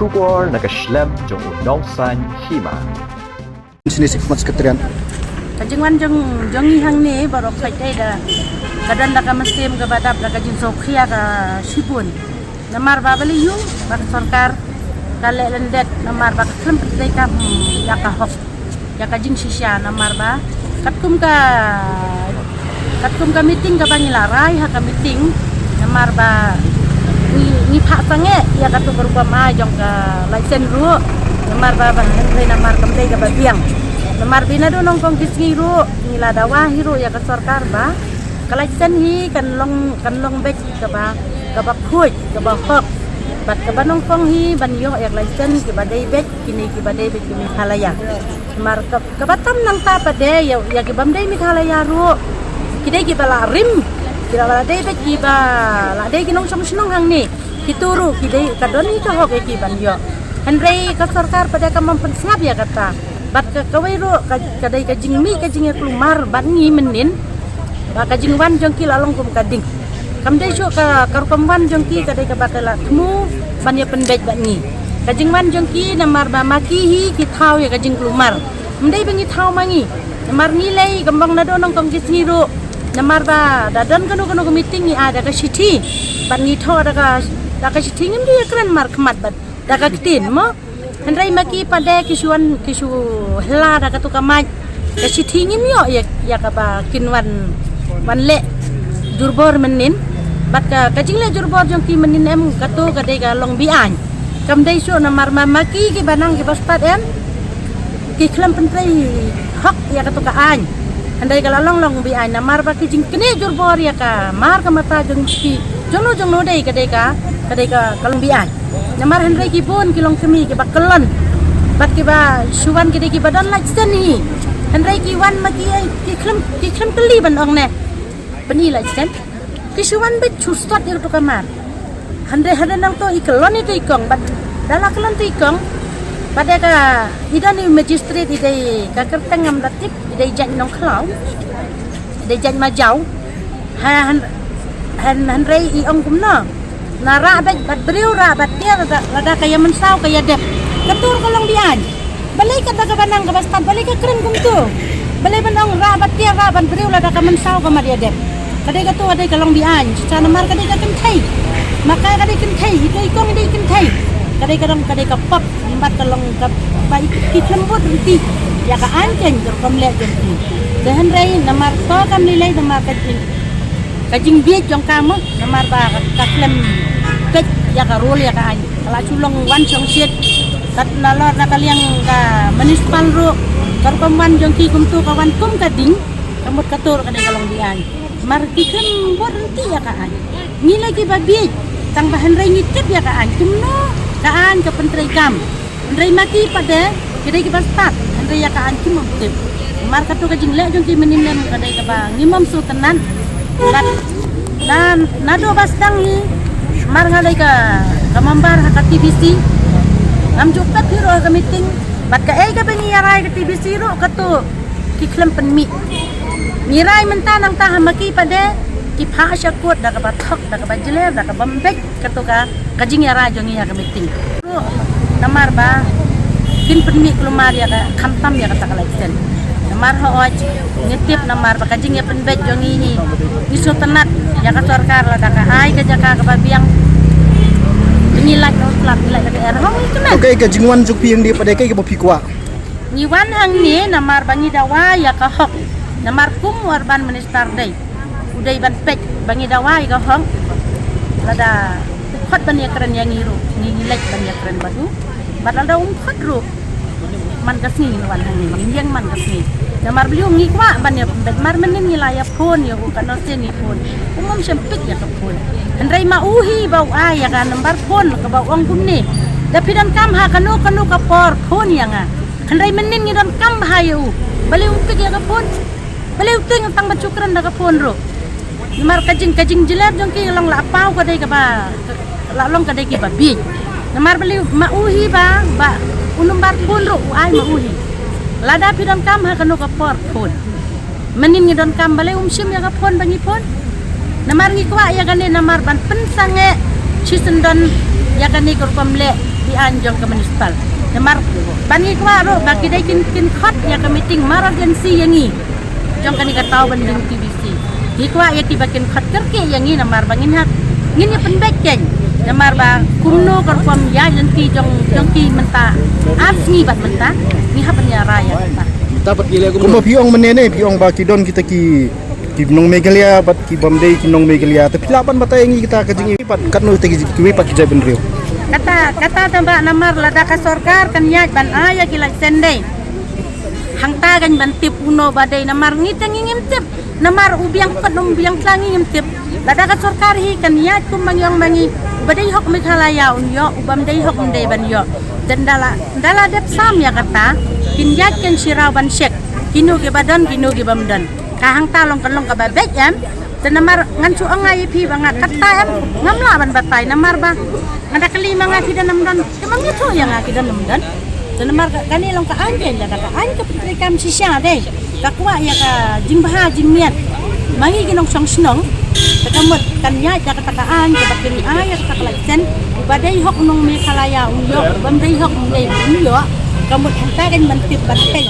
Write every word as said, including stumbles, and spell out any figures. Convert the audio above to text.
Khubor na ka shlem jong u Nongsaiñ Hima. Sini si khmat sekretariat. Ka jingwan jong jong ngi hangne baroh khat dei da ka don da ka mynsiem kaba dap da ka jingsngewkhia ka shibun. Namar ba balei ïa ba ka sorkar ka leh lyndet namar ba ka khlem pyntrei kam ïa ka hok ïa ka jingshisha namar ba katkum ka katkum ka meeting kaba ngi la rai ha ka meeting namar ba ngi ngi phah sangeh ïa katu ka rukom ai jong ka license ruh namar ba ba hynrei namar kam dei kaba biang namar ba naduh nyngkong ki sngi ruh ngi la dawa hi ruh ïa ka sorkar ba ka license hi kan long kan long beit kaba kaba khuid kaba hok bad kaba nyngkong hi ban ïoh ïa ka license kiba dei beit kine kiba dei beit ki Meghalaya. Namar ka kaba tam nangta pat de ïa ïa ki bym dei Meghalaya ruh ki dei kiba la rim kiba la dei beit kiba la dei ki nongshong shnong hangne. Kitu ruh ki dei ka don hi ka hok ïa ki ban ïoh. Hynrei ka sorkar pat de kam pynsngap ïa kata. Bad ka kawei ruh ka ka dei ka jingmih ka jingïakulmar bad ngi mynnin. Ba ka jingwan jong ki la long kum ka ding. Kam dei shuh ka ka rukom wan jong ki ka dei kaba ka la thmu ban ïa pynbeit bad ngi. Ka jingwan jong ki namar ba ma ki hi ki thaw ïa ka jingkulmar. Ym dei ba ngi thaw ma ngi. Namar ngi lei kambang naduh nyngkong ki sngi ruh. Namar ba da don kano kano ka meeting ngi ai da ka shithi. Bad ngi thoh da ka da ka shithi ngim dei ïa kren markhmat bad da ka ktien mo. Hynrei ma ki pat de ki shu wan ki shu hla da katu ka mic. Ka shithi ngim ïoh ïa ïa kaba kin wan wan leh jurbor mynnin. Bad ka ka jingleh jurbor jong ki mynnin em katu ka dei ka long biang. Kam dei shuh namar ma ma ki kiba nang kiba stad em ki khlem pyntrei hok ïa katu ka aiñ. Hynrei ka la long long biang namar ba ki jingknieh jurbor ïa ka mar ka mata jong ki jong no jong no dei ka dei ka ka dei ka ka long biang. Namar hynrei ki bun ki long kmie kiba kyllon bad kiba shu wan ki dei kiba don license hi. Hynrei ki wan ma ki ki khlem ki khlem kylli ban ong ne pyni license. Ki shu wan beit shu stot ïa katu ka mar. Hynrei hynrei nangta i kyllon ito i kong bad da la kyllon ito i kong bad da ka i don i magistrate i dei ka kyrteng ngam da tip i dei jait Nongkhlaw. I dei jait Majaw. Ha hyn hyn hynrei i ong kumno. Na rah beit bad briew rah bad tiar lada lada ka ïa mynsaw ka ïa dep. Ka tur ka long biang. Balei kata kaba nang kaba stad balei ka kren kumtu. Balei ban ong rah bad tiar rah bad briew lada ka mynsaw ka mat ïa dep. Ka dei katu ka dei ka long biang. Sa namar ka dei ka kynthei. Ma ka ka dei kynthei ito i kong i dei kynthei. Ka dei ka dong ka dei ka pop. Bad ka long ka ba i ki khlem bud rynti. Ïa ka aiñ keiñ ka rukom leh jong ki. Te hynrei namar to kam lei lei namar ka jing ka jingbieit jong ka mo namar ba ka khlem peit ïa ka rule ïa ka aiñ. Ka la shu long wan shong shet kat nalor na ka liang ka municipal ruh ka rukom wan jong ki kumtu ka wan kum ka ding ka mut ka tur ka dei ka long biang. Mar ki khlem bud rynti ïa ka aiñ. Ngi la kiba bieit tang ba hynrei ngi tip ïa ka aiñ kumno ka aiñ ka pyntrei kam. Hynrei ma ki pat de ki dei kiba stad hynrei ïa ka aiñ kim ym tip. Mar katu ka jingleh jong ki mynnin lem ka dei kaba ngim ym sngewtynnat. Bad na naduh ba sdang hi mar nga dei ka ka member ha ka T B C ngam ju pep hi ruh ha ka meeting. Bad kaei kaba ngi ïa rai ka T B C ruh katu ki khlem pynmih. Ngi rai mynta nangta ha ma ki pat de ki phah sha kut da kaba thok da kaba jler da kaba mbeit. Katu ka ka jingïarai jong ngi ïa ka meeting. Ruh namar ba kin pynmih kulmar ïa ka khamtam ïa kata ka license. Namar hooid ngi tip namar ba ka jingïapynbeit jong ngi hi ngi sngewtynnat ïa ka sorkar lada ka ai ka jaka kaba biang. Ngi lait noh slap ngi lait lada er hong ngi kmen. Okay, ka jingwan jong phi hangne pat de kaei kaba phi kwah? Ngi wan hangne namar ba ngi dawa ïa ka hok. Namar kum u urban minister dei u dei ban peit ba ngi dawa ïa ka hok. Lada u khot ban ïakren ïa ngi ruh ngi ngi leit ban ïakren bad u. Bad lada um khot ruh man ka sngi ngi wan hangne ngi ïeng man ka sngi. Namar balei ngi kwah ban ïa pynbeit mar mynnin ngi la ïa phone ïa u ka nurse ngi phone. Um ym shym peit ïa ka phone. Hynrei ma u hi ba u ai ïa ka number phone kaba u ong kumne. Da phi donkam ha kano kano ka por phone ïa nga. Hynrei mynnin ngi donkam bha ïa u. Balei um peit ïa ka phone. Balei u tieng tang ban shu kren da ka phone ruh. Namar ka jing ka jingjler jong ki long la paw ka dei kaba la long ka dei kiba bieit. Namar balei ma u hi ba ba u number phone ruh u ai ma u hi. Lada phi donkam ha kano ka por phone. Mynnin ngi donkam balei um shim ïa ka phone ba ngi phone. Namar ngi kwah ïa kane namar ban pynsangeh shisyndon ïa kane ka rukom leh. Aiñ jong ka municipal. Namar ba ngi kwah ruh ba ki dei kin, kin khot ïa ka meeting emergency ïa ngi jong kane ka Tawbanding T B C. Ngi kwah ïa ki ba kin khot kyrkieh ïa ngi namar ba ngin hap, ngin ïa pynbeit kein. Namar ba kumno ka rukom ïaid lynti jong, jong ki mynta ar sngi bad mynta ngi hap ban ïa rai ïa kata. Kumba phi ong mynne ne, phi ong ba ki don kita ki, ki nong Meghalaya bad ki bym dei ki nong Meghalaya. Te phi lah ban batai ïa ngi kita ka jingïeit bad katno te ki, kiwei pat ki jaitbynriew. Kata, kata tang ba namar lada ka sorkar kan ïaid ban ai ïa ki license dei. Hangta kan ban tip uno ba dei namar ngi te ngi ngim tip. Namar u biang pat um biang tla ngi ngim tip. Lada ka sorkar hi kan ïaid kum ba ngi ong ba ngi. U ba dei hok Meghalaya un ïoh, u bym dei hok um dei ban ïoh. Te ynda la, ynda la dep sam ïa kata, kin ïaid kan shiraw ban check. Kino ki ba don, kino ki bym don. Ka hangta long kan long kaba beit em. Te namar ngan shu ong ïa phi ba nga katta em, ngam lah ban batai namar ba nga da kylli ma nga ki don ym don. Te ma ngi thoh ïa nga ki don ym don. Te namar ka, kane long ka aiñ kein, lada ka aiñ ka pyntreikam shisha dei. Ka kwah ïa ka jingbha jingmiat ma ngi ki nongshong shnong. Te ka mut kan ïaid da kata ka aiñ kaba kin ai ïa kata ka license. U ba dei hok nong Meghalaya un ïoh, u bym dei hok un dei un ïoh. Ka mut hangta kan ban tip ban teng.